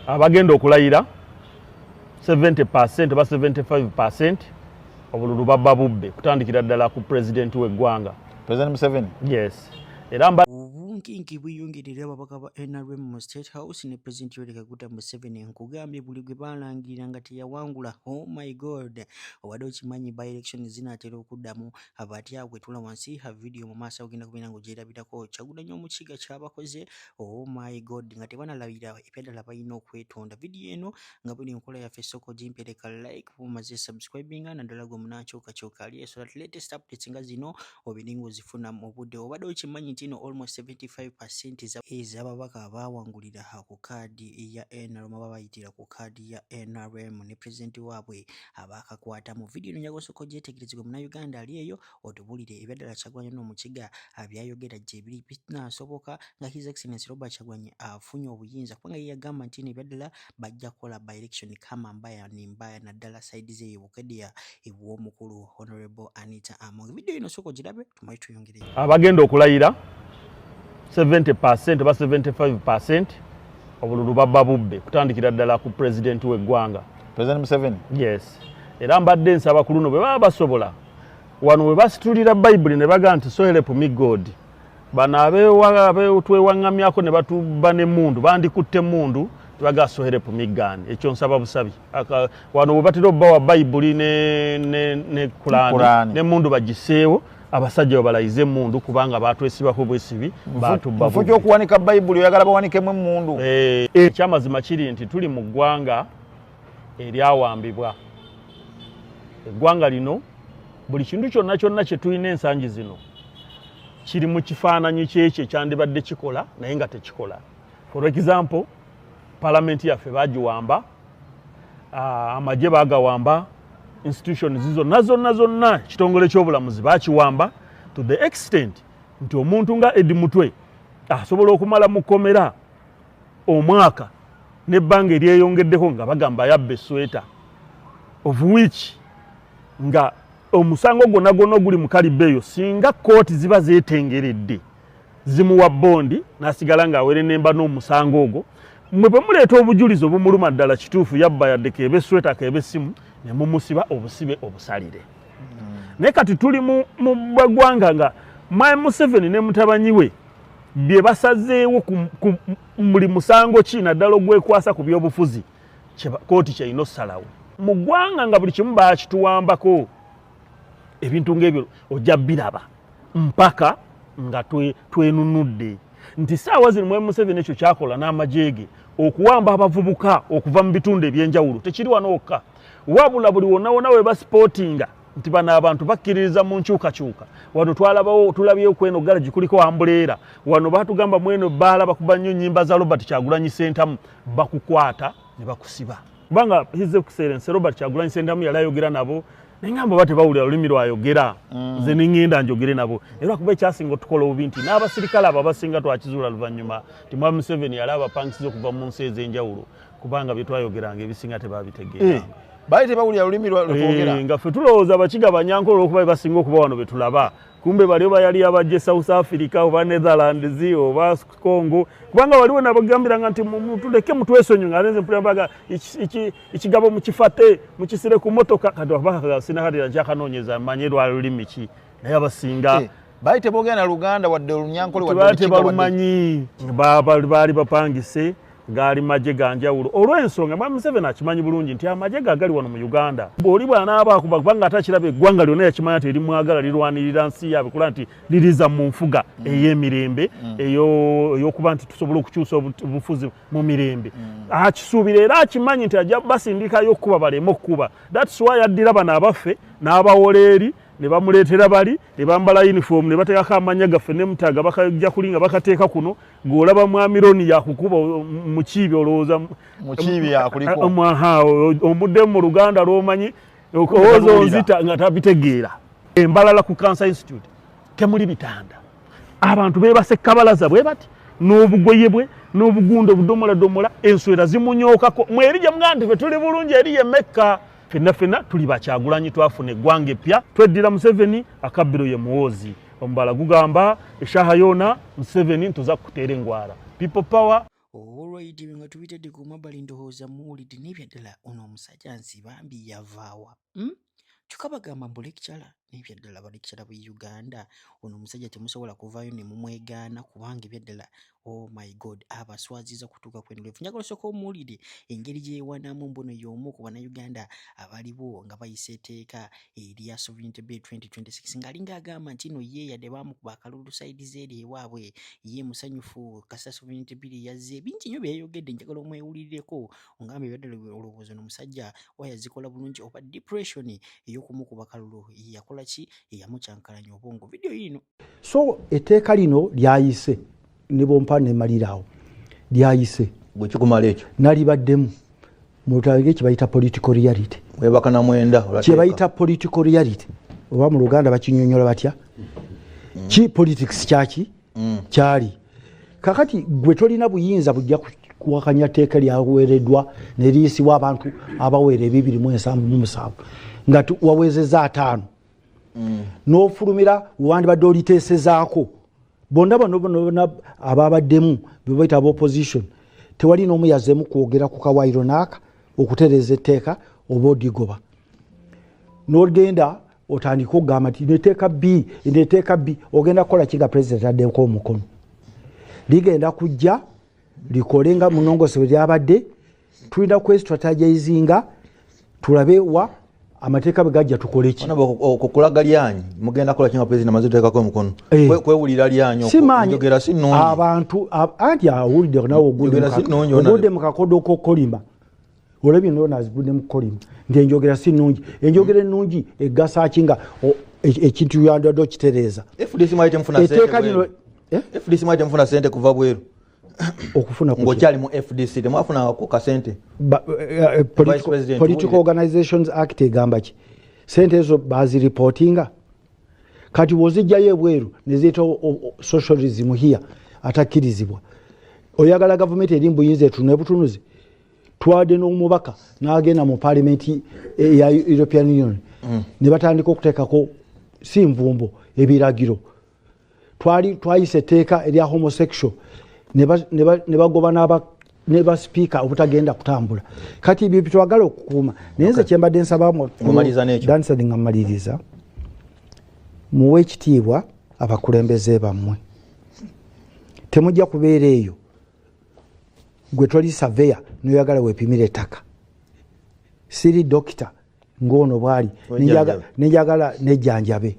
Abagenda okulayira 70% oba 75% obululu babba bubbe, kutandikira ddala ku pulezidenti w'eggwanga, President Museveni. Yes, era mba Obunkenke bweyongerera ababaka ba NRM mu State House ne Pulezidenti Yoweri Kaguta Museveni. Nkugambye, buli gwe baalangirira nga teyawangula. Oh my God, obadde okimanyi by election zinaatera okuddamu? Abatya bwe tula wansi ha video mu maaso ogenda kubeera ng'ogyerabirako. Kyagulanyi Omukiga kyabakoze, oh my God, nga tebanalabira ebyaddala, balina okwetonda. Vidiyo eno nga buli nkola yaffe, esooka ogimpereka like, bumaze subscribinga, naddala gwe munaakyukakyuka ali, so that latest updates nga zino obeere ng'ozifuna mu budde. Obadde okimanyi nti no almost 75% ez'ababaka abaawangulira ku kaadi ya NRM oba bayitira ku kaadi ya NRM ne pulezidenti waabwe abaakakwata? Mu vidiyo eno njaga osooka ogyetegereze, gwe Munnayuganda ali eyo, otubuulire ebyaddala Kyagulanyi n'Omukiga byayogera gye biri binaasoboka nga His Excellence Robert Kyagulanyi afunye obuyinza, kubanga ye yagamba nti no ebyaddala bajja kukola by election kama mbaya ni mbaya, naddala side ze Bukedea ew'omukulu Honorable Anita Among. Vidiyo eno sooka ogirabe, tumale tuyongereyo. Abagenda okulayira 70% oba 75% obululu babba bubbe, kutandikira ddala ku pulezidenti w'eggwanga, President Museveni. Yes, era mbadde nsaba ku luno bwe baba basobola, wano we basitulira Bayibuli ne bagaa nti "So help me God", bano abetwewaŋŋamyako ne batubba n'emmundu bandikutte emmundu tebagaa "So help me gun". Ekyo nsaba busabi. Wano we batera obbawa Bayibuli ne Kulaani Kulaani. n'emmundu bagiseewo, abasajja bwe balayize emmundu, kubanga batwesibako bwesibi, batubba Mufo bubbi. ky'okuwanika Bayibuli, oyagala bawanikemu emmundu? Ekyamazima kiri nti tuli mu ggwanga eryawambibwa. Eggwanga lino, buli kintu kyonna kyonna kye tulina ensangi zino kiri mu kifaananyi kyekyo ekyandibadde kikola naye nga tekikola. For example, palamenti yaffe bagiwamba, amagye bagawamba, institutions zonna zonna zonna, ekitongole ky'obulamuzi bakiwamba, to the extent nti omuntu nga Eddie Mutwe asobola okumala mu kkomera omwaka n'ebbanga eryeyongeddeko nga bagamba yabba esweta, of which nga omusango gwonna gwonna oguli mu kaliba eyo, singa kooti ziba zeetengeredde, zimuwa bondi n'asigala ng'awerenemba n'omusango ogwo. Mmwe bwe muleeta obujulizi obumuluma ddala, kituufu yabba, yadde keeba esweta, keeba essimu, ne mumusiba obusibe obusalire. Naye kati tuli mu ggwanga nga mwami Museveni ne mutabanyi we bye basazeewo ku buli musango ki, naddala ogwekwasa ku byobufuzi, kooti kyerina ossalawo mu ggwanga nga buli kimu bakituwambako. Ebintu ng'ebyo ojja biraba mpaka nga twenunudde nti saawa zino mwami Museveni ekyo kyakola n'amagye ge okuwamba abavubuka okuva mu bitundu ebyenjawulo tekiri wano wokka, wabula buli wonna wonna we basipootinga nti bano abantu bakkiririza mu nkyukakyuka. Wano twalabawo, tulabyewo kweno garagi kuliko umbrella. Wano batugamba mweno bbaala bakuba nnyo nnyimba za Robert Kyagulanyi Sentamu, bakukwata ne bakusiba, kubanga His Excellence Robert Kyagulanyi Sentamu yali ayogera nabo. Neŋŋamba oba tebawulira lulimi lwayogera, nze neŋŋenda njogere nabo. Era kuba ekyasinga otukola obubi nti n'abasirikale abo abasinga twakizuula luvannyuma nti mwami Museveni yali abapangisiza okuva mu nsi ez'enjawulo, kubanga bye twayogeranga ebisinga tebabitegeeranga. Baali tebawulira lulimi lwetwogera? Nga ffe tulowooza Bakiga, Banyankole, olwokuba be basinga okuba wano betulaba, kumbe bali oba yali abajje South Africa oba Netherlands oba Congo, kubanga waliwo nabagambiranga nti tuleke mutwesonyi, nga nze mpulira mbaga ekigabo mukifate mukisire ku motoka. Kati wabaka sinakatira nkyakanoonyeza manye lwa lulimi ki, naye abasinga Baali teboogera na Luganda wadde Olunyankole wadde tebaali Olukiga wadde tebalumanyi. Baali bapangise, gaali magye ga njawulo, olw'ensonga mwami Museveni akimanyi bulungi nti amagye ge agali wano mu Uganda oli bw'anaaba akuba, kubanga ate akiraba eggwanga lyonna yakimanya nti erimwagala, lirwanirira nsi yaabwe, kula nti liriza mu nfuga ey'emirembe, ey'okuba nti tusobola okukyusa obufuzi mu mirembe. Akisuubira era akimanyi nti ajja basindikayo okukuba baleme okukuba. That's why addira bano abaffe n'abawola eri ne bamuleetera bali ne bambala uniform ne bateekako amannya gaffe ne mutaga, bakajja kuli nga bakateeka kuno. Ng'olaba mwami Roni yakukuba Mukiibi, olowooza Mukiibi yakuliko. Aha, omuddemu mu Luganda lw'omanyi, olowooza onzita, nga tabitegeera. Embalala ku Cancer Institute temuli bitanda, abantu beebase kabalaza bwe bati n'obugoye bwe n'obugundo obudomoladomola, enswera zimunyookako. Mweri gye mugaa nti fe tuli bulungi, eri ye Mekka. Ffenna ffenna tuli Bakyagulanyi, twafuna eggwanga eppya, tweddira Museveni. Akabbiro ye Muwoozi, omubala gugamba eshaha yoona Museveni ntuza kukuteera engwara. People power. Alright, nga tubitadde ku mabbali, ndowooza muwulidde n'ebyaddala ono omusajja Nsibambi yavaawa, Kyokka bagamba mbu lecturer, n'ebyaddala ba lecturer b'e Uganda ono omusajja temusobola kuvaayo ne mumwegaana kubanga ebyaddala, oh my God, abaswaziza kutuuka ku eno level. Njagala osooke omuwulire engeri gye yeewanamu mbu ono y'omu ku Bannayuganda abaliwo nga bayisa etteeka erya Sovereignty Bill 2026, ng'alinga agamba nti no ye yadde baamukuba akalulu side z'eri ewaabwe, ye musanyufu kasita Sovereignty Bill yazze. Bingi nnyo bye yayogedde, njagala omwewulirireko ongambe ebyaddala olowooza ono omusajja oba yazikola bulungi oba depression ey'okumukuba kalulu yakola ki eyamukyankalanya obwongo. Vidiyo yiino. So etteeka lino lyayise ne bompa nemaliraawo lyayise. Gwe kikumala ekyo? Nalibaddemu mutange kyebayita political reality. Webaka na mwenda olwa Kyebayita political reality, oba mu Luganda bakinyonyola batya? Ki politics kyaki kyali kakati gwe tolina buyinza bujja kuwakanya tteeka lyaweereddwa neriyisibwa abantu abawera 277 nga wawezeza 50 n'ofulumira wandibadde oliteesezaako bonna bano bonna ababaddemu bebaita aba opposition, tewali n'omu yazzeemu kwogera ku kawairo naaka okutereeza etteeka oba odigoba n'ogenda otandika okugamba nti neteeka b neteeka b. Ogenda kukola ki nga president addeko omukono? Ligenda kujja likole nga munongose bwe lyabadde. Tulina kwestrategizinga tulabe wa amateeka bwe gajja tukole ki. Okulaga lyanyi mugenda kola kinga president amaze oteekako omukono? Eh. Kwewulira lyanyi okwo, Simanyi. Enjogera si nnungi. Abantu anti awulidde nawe ogudde Njogera si nnungi, ona- ogudde mu kakodo k'okukolima. Olabye nona azigudde mu kukolima nti enjogera si nnungi. Enjogera ennungi egasa ki nga ekintu yandwadde okitereeza? FDC mwali temufuna sente Etteeka bweru. lino, eh? FDC mwali temufuna sente kuva bweru? Okufuna kuki? Ng'okyali mu FDC temwafunangako kasente? Political, President, Political wulire. Organizations Act egamba ki? Sente ezo baziripootinga. Kati wozijjayo ebweru neziyita socialism here atakkirizibwa. Oyagala gavumenti eri mubuyinza etunule butunuzi? Twadde n'omubaka n'agenda mu palimenti eya European Union ne batandika okuteekako si nvumbo ebiragiro. Twali twayisa etteeka erya homosexual ne bagoba ne basipiika obutagenda kutambula. Kati ebyo byetwagala okukuuma, naye nze kyembadde nsaba Ng'omaliriza n'ekyo. Dansad, nga mmaliriza, muwe ekitiibwa abakulembeze bammwe. Temujja kubeera eyo gwe toli surveyor noyagala weepimira ettaka. Siri dokita ng'ono bwali. Wejjanjabe. Nenjagala nejjanjabe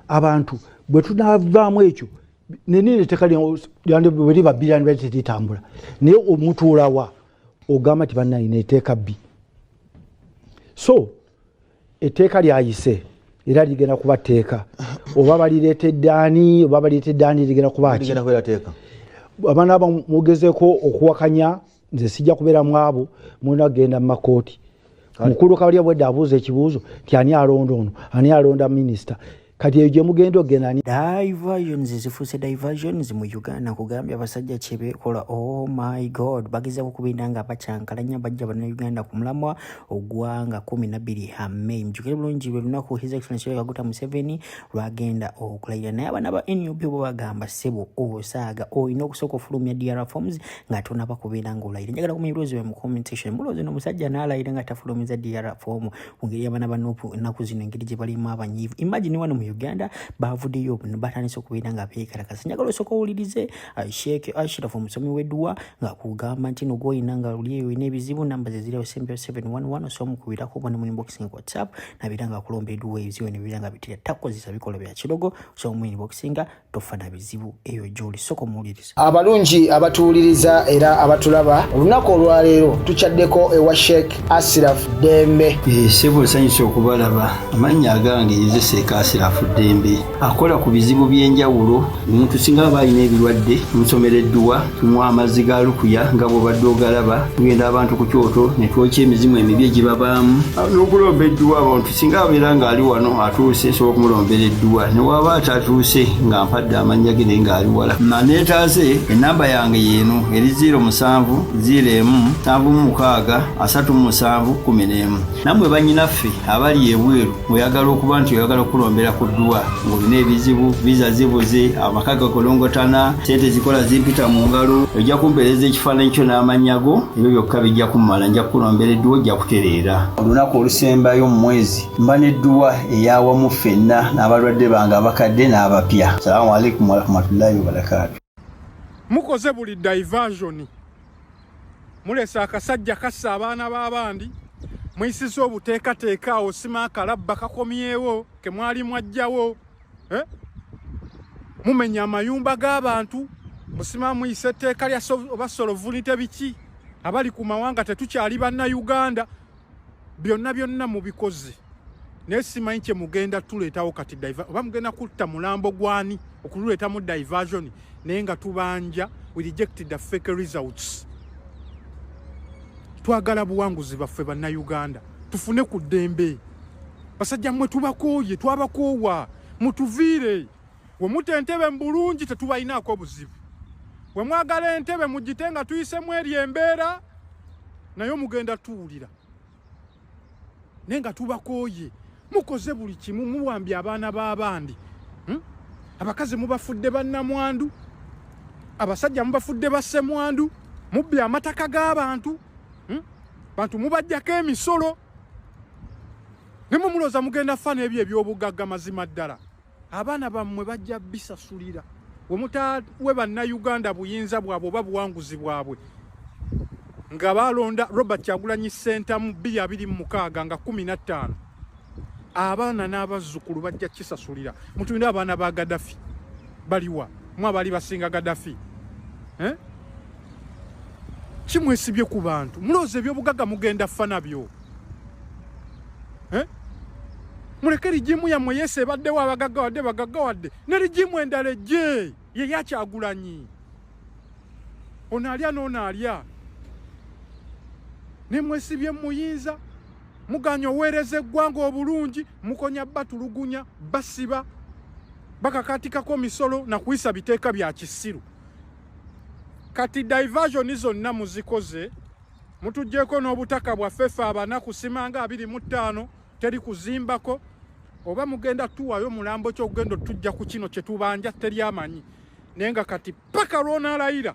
abantu. Bwe tunavaamu ekyo nenina etteeka bwe liba bbiri lyandibadde teritambula, naye omutuulawa ogamba nti bannayina etteeka bbi. So etteeka lyayise era ligenda kuba tteeka, oba balireetedde ani oba balireetedde ani, ligenda kuba ki? Ligenda kubeera teeka. Abaana aba mugezeeko okuwakanya, nze sijja kubeera mu abo. Mulina kugenda mu makooti. Mukulu Kabalya bwedde abuuza ekibuuzo nti ani alonda ono, ani alonda minisita? Kati eyo gye mugenda okugenda ani? Diversions zifuuse diversions mu Uganda. Nkugambye abasajja kyebeekola, oh my God, bagezaako okubeera nga bakyankalanya bajja Bannayuganda ku mulamwa ogwanga 12 May. Mujjukire bulungi lwe lunaku His Excellency Yoweri Kaguta Museveni lwagenda okulayira, naye abaana ba NUP bo bagamba ssebo osaaga, olina okusooka ofulumya DR forms nga tonaba kubeera ng'olayira. Njagala kumanya ebirowoozo byammwe mu comment section. Mulowooza ono omusajja n'alayira nga tafulumiza DR form, ku ngeri y'abaana ba NUP ennaku zino engeri gye balimu abanyiivu? Imagine wano mu Uganda bavuddeyo batandise okubeera nga beekalakasa. Njagala osooka owulirize Sheikh Ashraf, omusomi w'edduwa, ng'akugamba nti no gw'olina nga oli eyo olina ebizibu, namba ze ziriwo sembyo 711, osobola omukubirako oba ne mu inboxing WhatsApp nabeera nga akulomba edduwa, ebizibu ne bibeera nga bitira. Takozesa bikolwa bya kirogo, osobola mu inboxinga, tofa na bizibu eyo gy'oli. Sooka omuwulirize. Abalungi abatuwuliriza era abatulaba, olunaku olwaleero tukyaddeko ewa Sheikh Asiraf Ddembe. Ssebo, nsanyuse okubalaba. Amannya agange nze Seeka Asirafu Ddembe, akola ku bizibu by'enjawulo. Omuntu singa aba alina ebirwadde, tumusomera edduwa, tumuwa amazzi ga lukuya nga bw'obadde ogalaba, tugenda abantu ku kyoto ne twokya emizimu emibi egibabaamu n'okulomba edduwa. Abantu singa abeera ng'ali wano atuuse, nsobola okumulombera edduwa, ne waba atatuuse nga mpadde amannya ge naye ng'ali wala. Neetaase enamba yange yeeno eri 07 01 76 37 11. Nammwe bannyinaffe abali ebweru, oyagala okuba nti oyagala okulombera ku ku dduwa ng'olina ebizibu, viza zibuze, amaka gakolongotana, sente zikola zimpita mu ngalo. Ojja kumpeereza ekifaananyi kyo n'amannya go, ebyo byokka bijja kummala, nja kukulombera edduwa ojja kutereera. Olunaku olusembayo mu mwezi mba n'edduwa eyawamu ffenna n'abalwadde bange abakadde n'abapya. Salaamu alaikum warahmatullahi wabarakaatu. Mukoze buli diversion, mulese akasajja kassa abaana b'abandi, muyisiza obuteekateeka awo, sima akalabba kakomyewo ke mwali mwajjawo, eh? Mumenya amayumba g'abantu, musima muyisa etteeka lya oba sovereignty biki, abali ku mawanga tetukyali bannayuganda, byonna byonna mubikoze. Naye simanyi kye mugenda tuleetawo kati, oba mugenda kutta mulambo gwani okutuleetamu diversion, naye nga tubanja. We rejected the fake results. Twagala buwanguzi baffe bannayuganda, tufune ku ddembe. Basajja mmwe tubakooye, twabakoowa, mutuviire. We muta entebe mu bulungi tetubalinaako obuzibu, we mwagala entebe mugite nga tuyisemu eri embeera, naye mugenda tuwulira. Naye nga tubakooye, mukoze buli kimu, muwambye abaana b'abandi, Abakazi mubafudde bannamwandu, abasajja mubafudde bassemwandu, mubbye amataka g'abantu, Bantu mubajjako emisolo, ne mumulooza mugenda fa n'ebyo eby'obugagga. Mazima ddala abaana bammwe bajja bisasulira we mutawe bannayuganda buyinza bwabwe oba buwanguzi bwabwe nga balonda Robert Kyagulanyi Ssentamu 2026 nga 15. Abaana n'abazzukulu bajja kisasulira. Mutulinde abaana ba Gaddafi baliwa, mu abaali basinga Gaddafi, eh? Kimwesibye ku bantu, mulowooza ebyobugagga mugenda fa nabyo, eh? Muleke regime yammwe yeese ebaddewo, abagaggawadde bagaggawadde, ne regime endala ejje ye yakyagulanyi. Ono alya n'ono alya, ne mwesibye muyinza muganya oweereza eggwanga obulungi, mukonya batulugunya, basiba, bakakatikako misolo na kuyisa biteeka bya kisiru. Kati diversion zonna muzikoze, mutuggyeko n'obutaka bwaffe ffe abanaku, simanga 25 teri kuzimbako. Oba mugenda tuwayo mulambo kyokugenda otujja ku kino kyetubanja, teri amanyi. Naye nga kati paka lwonaalayira.